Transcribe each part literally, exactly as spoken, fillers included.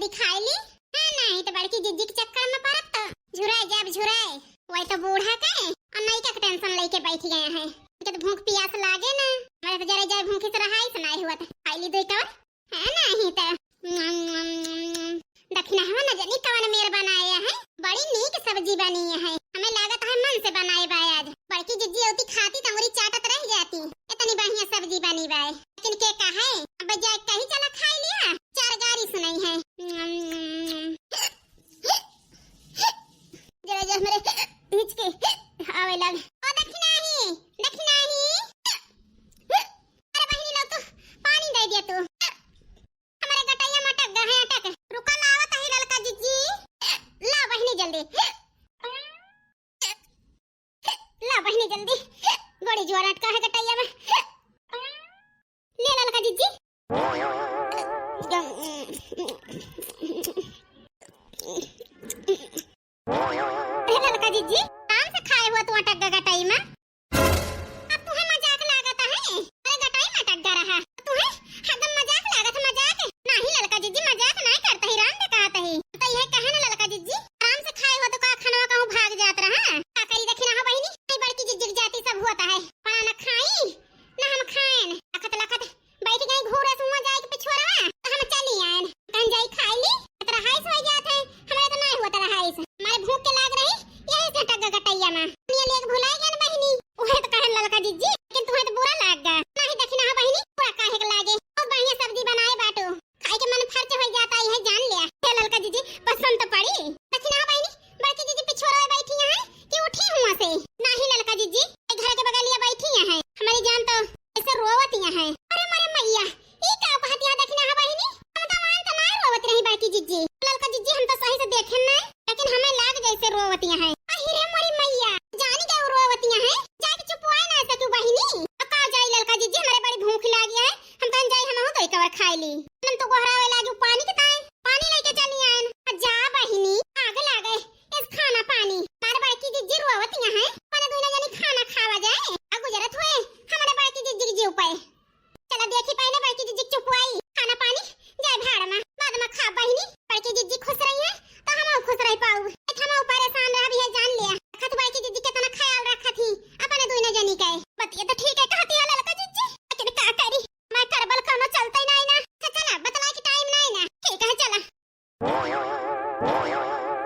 खाई ली। हाँ, नाहीं त बड़की जिज्जी के चक्कर में परब त झुराए जाब, झुराए। वही तो बूढ़ा के और नइका के tension लेके बैठ गए हैं। इनके तो भूख पियास लागे ना, हमारे तो जरे जरे भूखी से रहाई से नाहीं हुआ था। खाई ली दुई कवर। है नाहीं त। दखिनहवा न जनी कवन मेर बनाया है, बड़ी नीक सब्जी बनी है। हमें लागत है मन से बनाए बा आज। बड़की जिज्जी अउती खाती त अंगुरी चाटत रह जाती, इतनी बढ़िया सब्जी बनी बा। लेकिन के कहे, अब जाए कही चला खाई लिया, चार गारी सुनाई है। जरा जरा हमरे हिचके आवे लाग। ओ दखिनाही, दखिनाही। अरे बहिनी, लो तू पानी दे दिया तू। हमरे गटैया में अटक गए हैं, अटक। रुका, लावत है ललका जिज्जी। ला बहिनी जल्दी। ला बहिनी जल्दी। बड़ी जोर अटका है गटैया में। ले ललका जिज्जी। अरे ललका जिज्जी, आराम से खाए हुआ तू अटक गटई में। अब तुहे मजाक लागत है? अरे गटई में अटक गा रहा। तुहे हरदम मजाक लागत है, मजाक। नाहीं ललका जिज्जी, मजाक नाहीं करत ही, राम से कहत ही। तो यह कहे ना ललका जिज्जी, आराम से खाए हुआ तो का खनवा कहूँ भाग जात रहा? का करी दखिनहा बहिनी, नहीं बड़की जिज्जी के जाति सब होता है। पना न खाई, न हम खाएन। लखत लखत बैठ गई घूरे से हुआं जाए के पिछुआरवा, तो हम चली आएन। कहन जाई खाई ली, त रहाइस हो जात है, हमारे तो नाहीं हुआ त रहाइस। हमारे भूख के लाग रही, यही से अटक गटैया में। दुनिया लेके भुलाई गन बहिनी। उहे तो कहन ललका जिज्जी, लेकिन तुहे तो बुरा लाग गा। नाहीं दखिनहा बहिनी, बुरा काहे के लागे? बहुत बढ़िया सब्जी बनाए बाटू। खाए के मन फर्च हो जाता, यह जान लिया। हे ललका जिज्जी, पसंद तो पड़ी। दखिनहा बहिनी, बड़की जिज्जी पिछुआरवा बैठी हैं कि उठी हुआं से? नाहीं ललका जिज्जी, ये घर के बगलिया बैठी हैं। हमारी जान तो ऐसे रोवतिया है। अरे मरे मैया, ई का कहतिया दखिनहा बहिनी? हम तो मान तो ना रोवत रही बड़की जिज्जी। ललका जिज्जी हम तो सही से देखे ना, लेकिन हमें लाग जैसे रोवतिया है। अहि रे मरी मैया, जानी के रोवतिया है, जाके चुपवाए ना सकी बहिनी। तो का जाई ललका जिज्जी, हमारे बड़ी भूख लागी है, हम तो जाई हम तो एक बार खाए ली। हम तो गोहरावे लागी पानी के ताई, पानी लेके चली आएन। आ जा बहिनी, आग लागे, इस खाना पानी। मार बड़की जिज्जी रोवतिया है, मने दुइना जनी खाना खावा जाए। आ गुजरत हुए, हमारे बड़की जिज्जी के जीव पे। चला देखी पहले बड़की जिज्जी चुपवाई, खाना पानी जाए भाड़ में, बाद में खा बहिनी। बड़की जिज्जी खुश रही है तो हम खुश रह पाऊ, नहीं तो हम परेशान रह भी है जान लिया। खत बड़की जिज्जी कितना ख्याल रखत ही अपने दुइना जनी के। बतिया तो ठीक है कहती है ललका जिज्जी, लेकिन का करी, मैं करबल कोनो चलते नहीं ना। तो चला बतला की टाइम नहीं ना, ठीक है चला।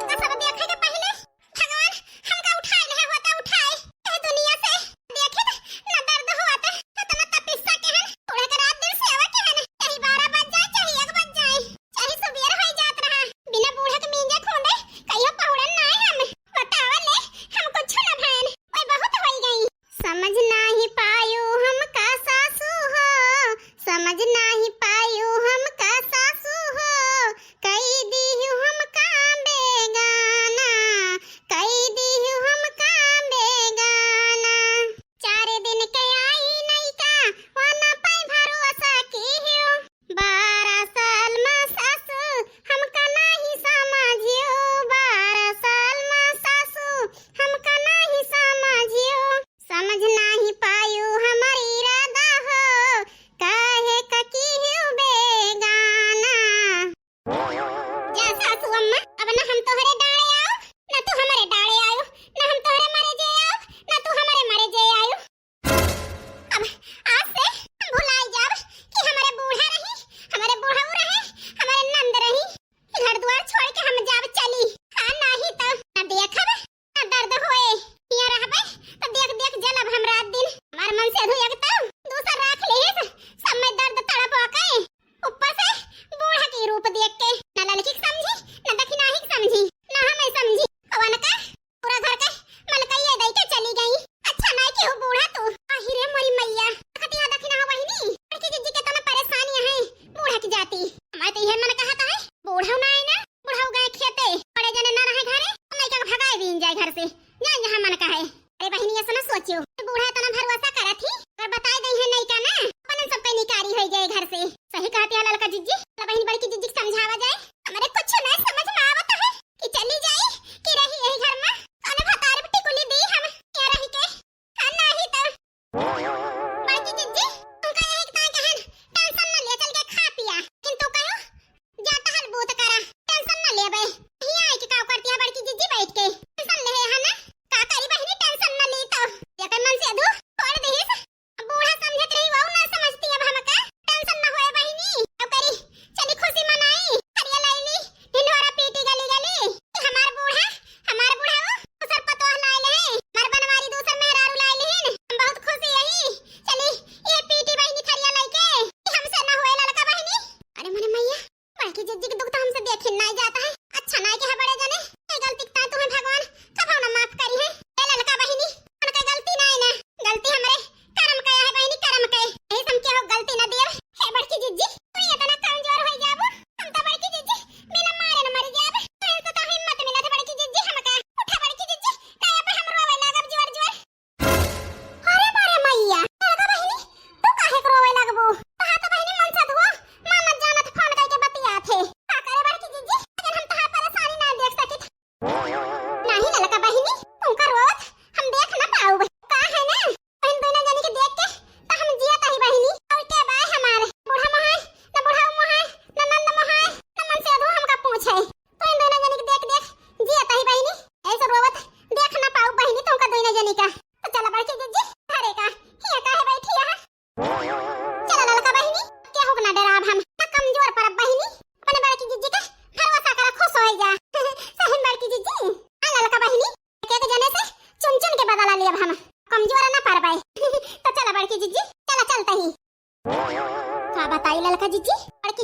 का सब देखे के पहले भगवान हमका उठाए लेहे होता, उठाए ए दुनिया से। देखे न, न दर्द होत, इतना तपस्या के हन, उड़े के रात दिन सेवा के हन, चाहे बारह बज जाए, चाहे एक बज जाए, चाहे सुबेर होई जात रहा, बिना बूढ़ा के मींजे खूंदे कहियो पहुड़न ना हम। बतावा ले, हम कुछ न भयन, ओए बहुत होई गई। समझ नाही पायू हमका सासू हो, समझ नाही पायू हमका सासू हो, कई दिहु हमका बेगाना, कई दिहु हमका बेगाना। चार दिन के आई नइका, वाना पे भरोसा किहु। बारह साल में सासू हमका नाही समझियो, बारह साल में सासू हमका नाही समझियो। समझ नाही पायू हमर इरादा हो, काहे का किहु बेगाना। जा सासू अम्मा, अब न हम तोहरे डाँड़े आउब, न तू हमरे डाँड़े आयू, न हम तोहरे मरे जे आउब, न तू हमरे मरे जे आयू। अब आज से हम भुलाई जाब कि हमरे बूढ़ा रही, हमरे बुढ़ऊ रहे, हमरे नंद रही। घर दुआर छोड़ के हम जाब चली। हाँ, नाही तो न देखब, न दर्द होए। हियाँ रहबे तो देख देख जलब हम रात दिन। हमार मन से अधू एक तो दूसर राख लेहिस, सब में दर्द तड़प के। ऊपर से बूढ़ा के रूप देख के न ललकी के समझी, न दखिनाही के समझी, न हमें समझी। कवन का पूरा घर के मलकइया दई के चली गई। अच्छा नाई केहू बूढ़ा तू। आही रे मोरी मैया, देखती है दखिनहा बहिनी, बड़की जिज्जी के तना परेशानी है बूढ़ा की जाती। हमारे तो यह मन कहता है बूढ़ा ना आए ना, बुढ़ऊ गए खेते, बड़े जने ना रहे घरे, लइका के भगाए दीन जाए घर से, जान जहाँ मन कहे। अरे बहिनी, ऐसा ना सोचियो कि बूढ़ा इतना भरोसा करत ही, अगर बताए दई है लइका ना, अपन सबके निकारी हो जाए घर से। सही कहती है ललका जिज्जी, चला बहिनी बड़की जिज्जी के समझावा जाए। हमारे कुछ ना समझ में आवत है कि चली जाई कि रही यही घर में, कौन भतार टिकुली दी हम यहाँ रही के। हाँ, नाही तो। बड़की जिज्जी, तुमका यही ताई कहन, tension न लिया, चल के खा पिया। लेकिन तू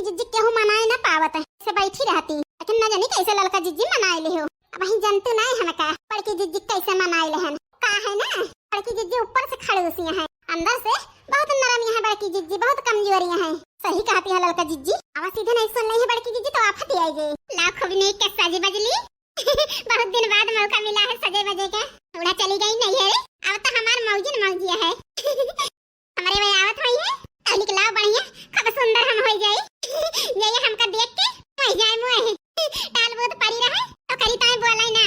जिज्जी केहू मनाए ना पावत है, से बैठी रहती। लेकिन न जानी कैसे ललका जिज्जी मनाए ले हो। अब वही जनतू नहीं हमका बड़की जिज्जी कैसे मनाए ले हन। का है ना, बड़की जिज्जी ऊपर से खड़ूसी है, अंदर से बहुत नरम है बड़की जिज्जी, बहुत कमजोरी है। सही कहती है ललका जिज्जी। अब सीधे नहीं सुन ले है बड़की जिज्जी तो आफत ही आई गई। ला खूब नीक के सजी बजली। बहुत दिन बाद मौका मिला है सजे बजे के। बूढ़ा चली गई नहीं है रे, अब तो हमार मौजिन मौजिया है। हमरे में आवत होई है, तहलिक लाओ बढ़िया, खूब सुंदर हम होई जाई। ये, ये हमका देख के मोह जाए मोह। टाल बहुत परी रहे, तो करी ताई बोलाई ना।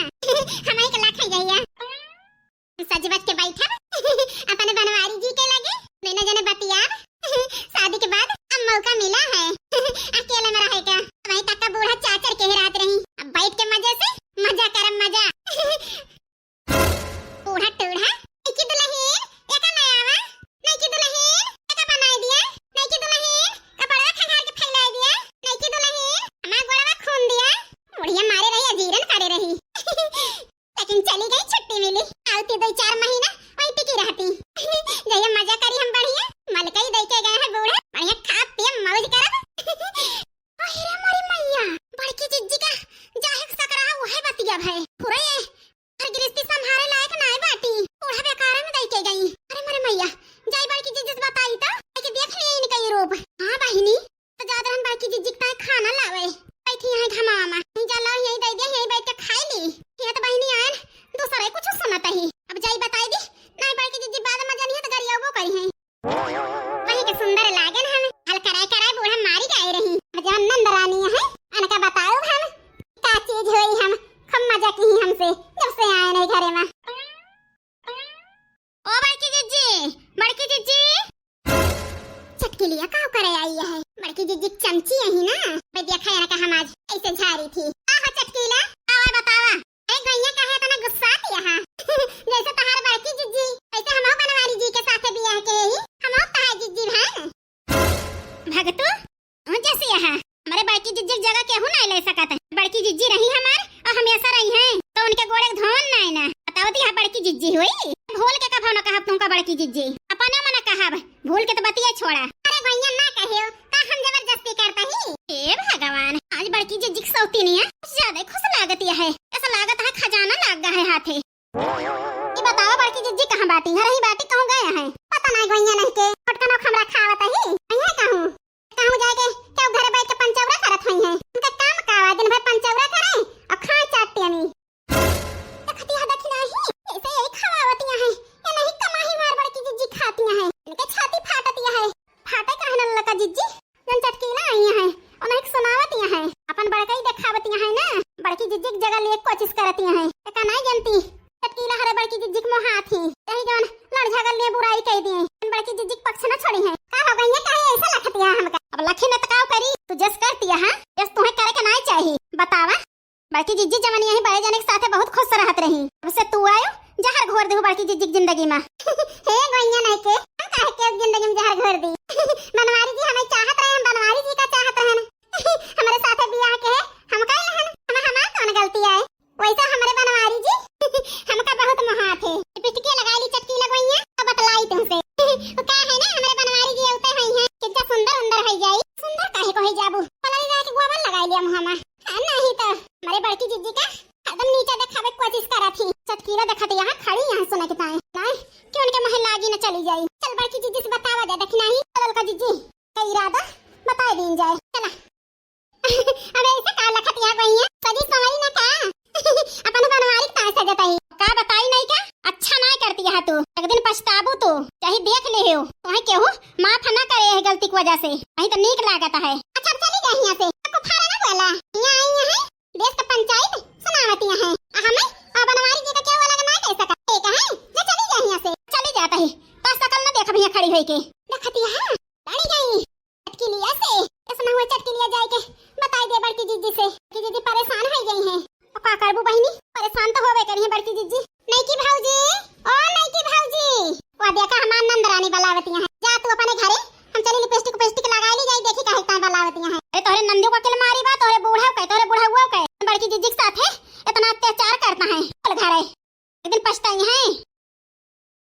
हम एक लाख है जइया। सज बज के बैठब, अपने बनवारी जी के लगे, नैना जने बतियाब। शादी के बाद अब मौका मिला है, अकेले में रहे का। वहीं तक का बूढ़ा चाचर के ही रात रही, अब बैठ के मजे से मजा करब, मजा। बूढ़ा टूढ़ा, नइकी दुलहिन, एका ले आवा, नइकी दुलहिन, एका बनाई दिया, नइकी दुलहिन, कपड़वा खंगार के फैलाई दिया, नइकी दुलहिन, हमार गोड़वा खून दिया। बुढ़िया मारे रही, अजीरन करे रही। लेकिन चली गई, छुट्टी मिली, आवती दो चार महीना वहीं टिकी रहती। जइया मजा करी हम बढ़िया, मलकई दे के गए हैं बूढ़े, बढ़िया खा पिए मौज करब। अहिरे मोरी मैया, बड़की जिज्जी का जाहे के सकरा है, उहे बतिया भए। पूरा ये घर गृहस्थी संभारे लायक नाय बाटी, बूढ़ा बेकारे में दई के गई। अरे मोरे मैया, जाई बड़की जिज्जी से बताई तो, कि देख लिए इनका ये रूप। हाँ बहिनी, तो जात रहन बड़की जिज्जी के ताई खाना लावे। बैठी यहाँ घमावा में, यहीं जा लाओ, यहीं दे दे, यहीं बैठ के खाई ली। ये तो बहिनी आयन, दूसरे कुछ सुनत ही। अब जाई बताई दी, नहीं बड़की जिज्जी बाद में जानी है तो गरियाबो करी है। वही के सुंदर लागेन हम, हल कराए कराए बूढ़ा मारी गए रही। अब जवन नंद रानी है, अनका बताओ हम, का चीज होई हम, खूब मजा की हमसे, जब से आए नहीं घरे में। ओ बड़की जिज्जी, बड़की जिज्जी। चटकिलिया का करे आई है? बड़की जिज्जी चमची यही ना, मैं देखा अनका हम आज ऐसे झारी थी। आहो चटकीला, आवा बतावा। ए गैया काहे इतना गुस्सात यहाँ? जैसे तहार बड़की जिज्जी, वैसे हमहू बनवारी जी के साथे बियाह के ही, हमहू तहार जिज्जी भाई। भगतू, ऊँ जैसे यहाँ, हमरे बड़की जिज्जी के जगह केहू नहीं ले सकत है। बड़की जिज्जी रही हमार और हमेशा रही हैं, तो उनके गोड़े के धोन नहीं ना। बताओ तो यहाँ बड़की जिज्जी हुई, भूल के कभो न कहब तुमका बड़की जिज्जी, अपने मन कहब, भूल के तो बतिया छोड़ा। अरे भैया ना कहियो, का हम जबरदस्ती करता ही? हे भगवान, आज बड़की जिज्जी की सौतीनिया कुछ ज्यादा ही खुश लागत है, ऐसा लागत है खजाना लाग गया है हाथे। ई बतावा बड़की जिज्जी कहाँ बाटी? घर ही बाटी, कहूँ गए हैं? पता नहीं गइया नहीं के, फटकनो खमरा खावत ही। अइहे कहूँ, कहूँ जाए के, केहू घरे बैठ के पंचौरा करत होई हैं। उनका काम का बा, दिन भर पंचौरा करे और खाए चाटे अमी। देखती है, देखी नहीं, ऐसे यही खवावतिया हैं। ये नहीं कमाही मार बड़की जिज्जी खातिया हैं। इनके छाती फाटतिया है। फाटे काहे न ललका जिज्जी? जन चटकीला आई हैं, उन्हें सुनावतिया हैं, अपन बड़कई देखावतिया हैं ना, बड़की जिज्जी की जगह लिए कोशिश करतिया हैं। एका नहीं जनती, चटकीला हरे बड़की जिज्जी के मोहात ही, यही जवन लड़ झगड़ लिए बुराई कह दिए, बड़की जिज्जी के पक्ष न छोड़ी हैं। का हो गई है, काहे ऐसा लखतिया हमका? अब लखी न त का करी, तू जस करतिया है, जस तुम्हें करे के नहीं चाहिए। बतावा, बड़की जिज्जी जवन यही बड़े जने के साथे बहुत खुश रहत रही, अब से तू आयो, जहर घोर देहु बड़की जिज्जी की जिंदगी में। हे गोइया नहीं के, हम काहे के जिंदगी में जहर घोर दी? बनवारी जी हमें चाहत रहे, हम बनवारी जी का चाहत रहन। हमरे साथे बियाह के है, हम काहे लहन? हम, हमार कौन गलती आए? वैसे हमरे बनवारी जी हमका बहुत मोहात है। लिपस्टिक लगा ली चटकीला गोइया, तो बतलाई तुमसे। वो का है ना, हमरे बनवारी जी उते हुई हैं, कितना सुंदर उंदर हो जाई। सुंदर काहे को हो जाबू? पलाई रह के गोबर लगा लिया मुँह में। हाँ, नहीं तो हमरे बड़की जिज्जी का एकदम नीचा देखावे के कोशिश करत ही। चटकीला देखत यहाँ खड़ी यहाँ सुने के ताए। नहीं, कि उनके मुँह लागी न चली जाई। चल बड़की जिज्जी से बतावा जाए, देखी नहीं, चल ललका जिज्जी का इरादा बताए दीन जाए। चला। अब ऐसे का लखत यहाँ गई है? सजी संवरी न का? अपन बनवारी का सजत ही। का बताई नहीं का? अच्छा ना करती है तू, एक दिन पछताबू तू। चाहे देख ले हो, तुम्हें केहू माफ ना करे है गलती की वजह से। नहीं तो नीक लागत है। अच्छा, अब चली जा यहाँ से। आपको फारा ना बोला। यहाँ आई है, देश का पंचायत सुनावती है। आ हमें, आ बनवारी जी का क्या वाला ना कह सका। ठीक है, जा चली जा यहाँ से। चली जाता है, तो शकल ना देख भैया खड़ी होई के। देखती है, लड़ी गई। चटकीलिया से, ऐसा ना हुआ चटकीलिया जाए के बताई दे बड़की जिज्जी से कि जिज्जी परेशान हो गई हैं। अब का करबू बहिनी, परेशान तो होबे करी है बड़की जिज्जी।